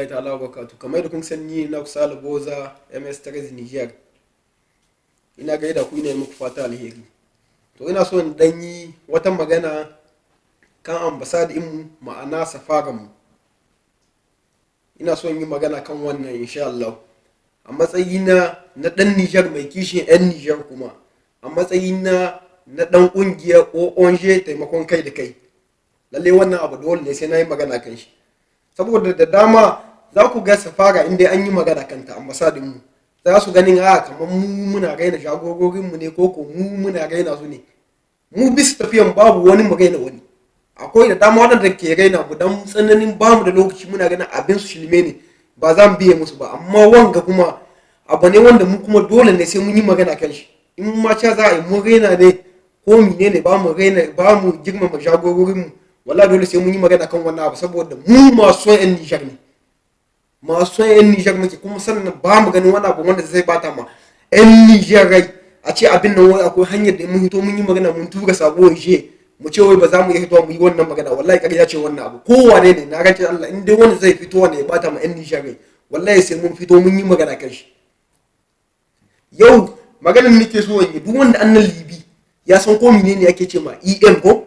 Rahmatullahi ta'ala wa barakatuh. Kamar yadda kun sani, na kusa Boza MS Teres Niger. Ina gaida ku, ina yi muku fata alheri. To, ina so in dan yi wata magana kan ambassade mu, ma'ana safaran mu. Ina so in yi magana kan wannan insha Allah. A matsayina na dan Niger mai kishin 'yan Niger, kuma a matsayina na dan kungiyar ONG taimakon kai da kai. Lalle wannan abu dole ne sai na yi magana kan shi. Saboda da dama za ku ga safara, inda an yi magana kanta, ambassade mu, za su ganin a kamar mu muna raina jagororin mu ne, ko ko mu muna raina su ne. Mu bisa tafiyan babu wani mu raina wani. Akwai da dama waɗanda ke raina mu dan tsananin bamu da lokaci, muna ganin abin su shilme ne, ba za mu biye musu ba. Amma wanga kuma abu ne wanda mu kuma dole ne sai mun yi magana kan shi. In ma ca za a yi mun raina ne ko mine ne, ba mu raina, ba mu girmama jagororin mu, wallahi dole sai mun yi magana kan wannan abu, saboda mu masu son 'yan Nijar ne, masu son 'yan Nijar muke. Kuma sannan ba mu ganin wani abu wanda zai bata ma 'yan Nijar rai, a ce abin nan wai akwai hanyar da mun hito mun yi magana, mun tura sabo je mu ce wai ba za mu iya hitowa mu yi wannan magana. Wallahi ƙarya ce wannan abu. Kowane ne, na rance Allah, in dai wani zai fito wanda ya bata ma 'yan Nijar rai, wallahi sai mun fito mun yi magana kan shi. Yau maganar nake so in yi, duk wanda annan Libi ya san ko menene ake ce ma EM, ko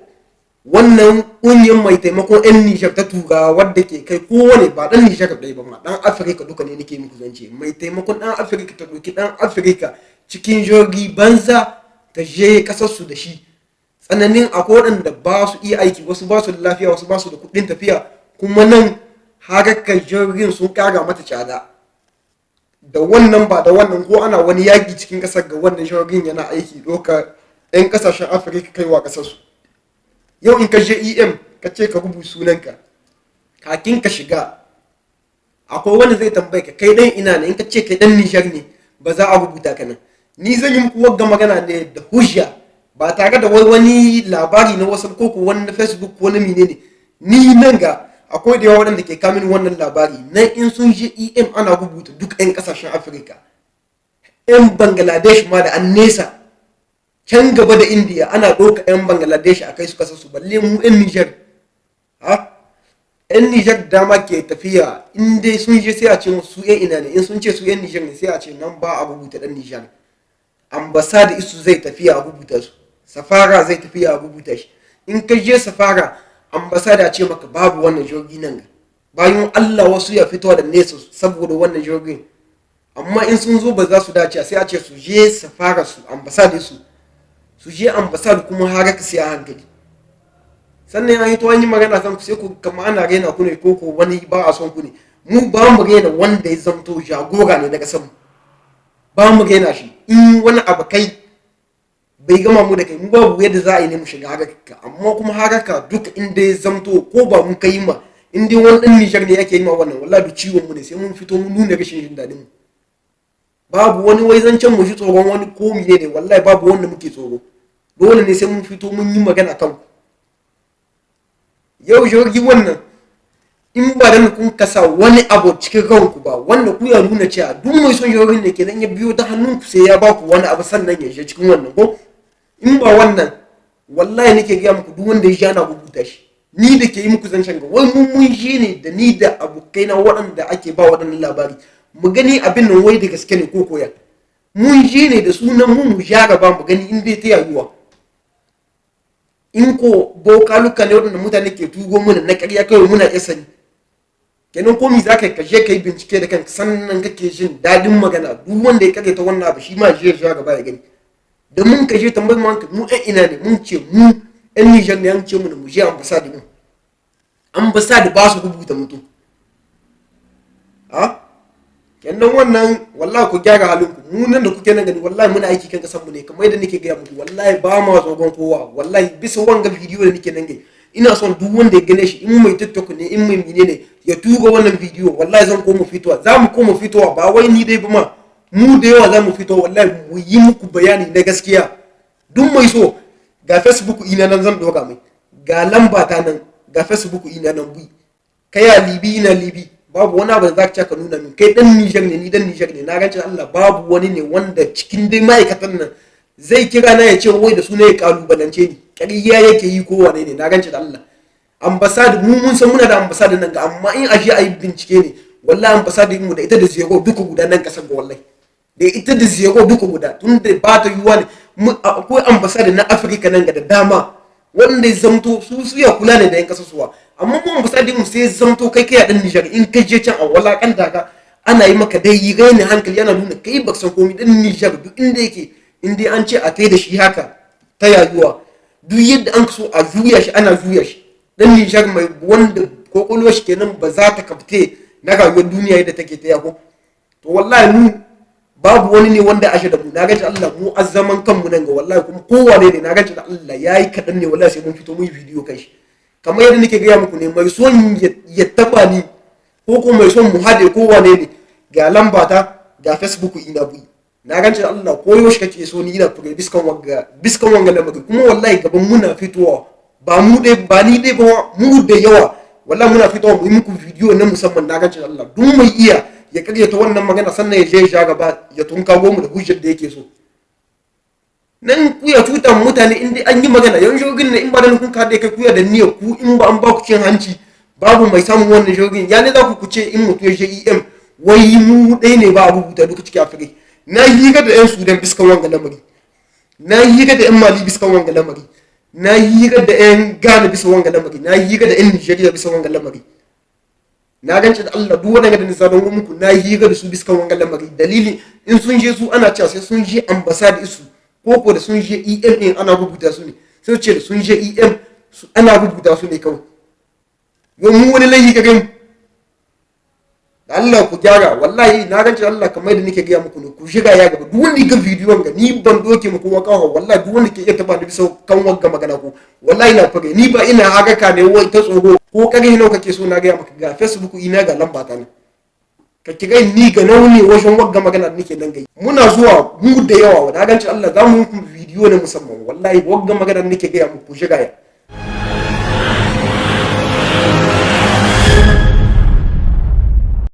wannan ƙungiyar mai taimakon 'yan Nijar ta Turawa, wadda ke kai kowane ba ɗan Nijar ɗaya ba ma, ɗan Afirka duka ne nake muku zance, mai taimakon ɗan Afirka, ta ɗauki ɗan Afirka cikin jirgi banza ta je ƙasarsu da shi. Tsananin akwai waɗanda ba su iya aiki, wasu ba su da lafiya, wasu ba su da kuɗin tafiya, kuma nan harkar jirgin sun ƙara mata tsada. Da wannan ba da wannan, ko ana wani yaƙi cikin ƙasar ga, wannan jirgin yana aiki ɗaukar 'yan ƙasashen Afirka kaiwa ƙasarsu. Yau in ka je EM, ka ce ka rubuta sunanka, kakin ka shiga akwai wanda zai tambaye ka, kai dan ina ne? In ka ce kai dan Nijar ne, ba za a rubuta ka nan. Ni zan yi muku wagga magana ne da hujja, ba tare da wai wani labari na wasu ko wani na Facebook ko na menene. Ni nan ga akwai da yawa waɗanda ke kamin wannan labari nan, in sun je EM ana rubuta duk 'yan ƙasashen Afirka. 'Yan Bangladesh ma da an nesa can gaba da India, ana ɗauka 'yan Bangladesh a kai su kasar su, balle mu 'yan Niger. Ha, 'yan Niger dama ke tafiya, in dai sun je sai a ce su 'yan ina ne? In sun ce su 'yan Niger ne, sai a ce nan ba a rubuta ɗan Niger. Ambassade isu zai tafiya a rubuta su, safara zai tafiya a rubuta shi. In ka je safara, ambassade a ce maka babu wannan jirgi nan. Bayan Allah wasu ya fito da nesa saboda wannan jirgin, amma in sun zo ba za su dace, sai a ce su je safara su, ambassade su, su je ambassade. Kuma har ka sai a hankali. Sannan an yi to an yi magana kan ku, sai ku kama ana raina ku ne, ko ko wani ba a son ku ne. Mu ba mu raina wanda ya zamto jagora ne na kasar mu, ba mu raina shi. In wani abu kai bai gama mu da kai, mu babu yadda za a yi ne mu shiga haraka. Amma kuma haraka duka inda ya zamto ko ba mu kai ma, in dai wani dan Nijar ne yake yi ma wannan, wallahi duk ciwon mu ne, sai mun fito mun nuna rashin jin daɗin mu. Babu wani wai zancen mu ji tsoron wani ko mine ne, wallahi babu wanda muke tsoro. Dole ne sai mun fito mun yi magana kan ku. Yau jirgi wannan, in ba dan kun kasa wani abu cikin ranku ba wanda ku ya nuna cewa duk mai son jirgin da kenan ya biyo ta hannunku sai ya ba ku wani abu sannan ya je cikin wannan, ko in ba wannan, wallahi nake gaya muku, duk wanda ya ji ana rubuta shi. Ni da ke yi muku zancen ga, wai mun je ne da ni da abokaina waɗanda ake ba waɗannan labari, mu gani abin nan wai da gaske ne ko koya. Mun je ne da sunan mu mu jaraba mu gani in dai ta yayuwa. In ko bokaluka ne waɗanda mutane ke tugo mana na ƙarya kawai, muna iya sani kenan. Komi za ka je ka yi bincike da kanka, sannan kake jin daɗin magana. Duk wanda ya ta wannan abu, shi ma je ya gaba ya gani. Da mun ka je tambayar mu mu ɗan ina ne, mun ce mu ɗan Nijar ne, an ce mu mu je ambassade mu. Ambassade ba su rubuta mutum. A kenan wannan, wallahi ku gyara halinku. Mu nan da kuke nan gani, wallahi muna aiki kan kasan mu ne. Kamar yadda nake gaya muku, wallahi ba ma tsoron kowa. Wallahi bisa wanga bidiyo da nake nan gai, ina son duk wanda ya gane shi, in mai TikTok ne, in mai mine ne, ya tura wannan bidiyo. Wallahi zan koma fitowa, za mu koma fitowa, ba wai ni dai ba ma, mu da yawa za mu fito, wallahi mu yi muku bayani na gaskiya. Duk mai so, ga Facebook ina nan zan dora mai, ga lamba ta nan, ga Facebook ina nan. Bui kai a Libi, ina Libi, babu wani abu da za ka ka nuna min kai dan Nijar ne, ni dan Nijar ne. Na rance Allah babu wani ne wanda cikin dai ma'aikatan nan zai kira na ya ce wai da suna ya kalubalance ni. Ƙarya yake yi, ko wane ne. Na rance da Allah, ambassade mu mun san muna da ambassade nan ga, amma in aje a yi bincike ne, Wallahi ambassador mu da ita da zero duka guda nan kasar ga, wallahi da ita da zero duka guda, tun da ba ta yiwuwa ne. Akwai ambassador na Afirka nan ga da dama wanda ya zamto su ya kula ne da yan kasasuwa, amma mu ambassador mu sai zamto kai kai dan Nijar, in kai je can a walakanta ka, ana yi maka dai raini hankali, ana nuna kai baka san komai. Dan Nijar duk inda yake, in dai an ce a tai da shi haka ta yayuwa, duk yadda an so a juya shi ana juya shi. Dan Nijar mai wanda kokolwa shi kenan ba za ta kafte na rayuwar duniya yadda take ta yako. To wallahi mu babu wani ne wanda ashe da mu, na gaji Allah, mu azzaman kanmu nan ga wallahi. Kuma kowane ne, na gaji da Allah, yayi kaɗan ne, wallahi sai mun fito mun yi bidiyo kan shi. Kamar yadda nake gaya muku ne, mai son ya taba ni ko ko mai son mu haɗe, ko wane ne, ga lamba ta, ga Facebook ina buyi. Na ganci da Allah, ko yaushe kake so ni ina fure biskan wanga lamari. Kuma wallahi gaban muna fitowa, ba mu dai ba, ni dai ba, mu da yawa, wallahi muna fitowa mu yi muku bidiyo na musamman. Na ganci da Allah, duk mai iya ya karyata wannan magana, sannan ya je ya gaba ya tunkago mu da hujjar da yake so. Nan ku ya cuta mutane in dai an yi magana yan shogin ne, in ba dan kun kaɗe kai kuya da niyyar ku, in ba an ba ku cin hanci, babu mai samun wannan shogin. Ya ne za ku kuce in mutu ya je EM, wai mu ɗaya ne ba a rubuta duka cikin Afirka? Na yi da yan Sudan biskan wanga lamari, na yi da yan Mali biskan wanga lamari, na yi da yan Ghana bisa wanga lamari, na yi da yan Nigeria bisa wanga lamari. Na gance da Allah, duk waɗanda da nisa don muku, na yi da su biskan wanga lamari. Dalili, in sun je su ana cewa sai sun je ambassade isu, ko da sun je EM din ana rubuta su ne, sai ce da sun je EM ana rubuta su ne kawai. Yau mu wani laifi ka gani? Da Allah ku gyara. Wallahi na rance Allah, kamar yadda nake gaya muku ne, ku shiga ya gaba. Duk wanda ga bidiyon ga, ni ban doke muku wa kawo, wallahi duk wanda ke iya taba ni bisa kan wagga magana ko, wallahi na fage ni ba ina haraka ne wai ta tsoro ko kare nawa kake so. Na gaya maka, ga Facebook ina, ga lamba ta ne, ka kira ni ga nauni wajen wagga magana da nake nan gai. Muna zuwa mu da yawa, na rance Allah za mu yi bidiyo na musamman. Wallahi wagga magana da nake gaya muku, ku shiga ya.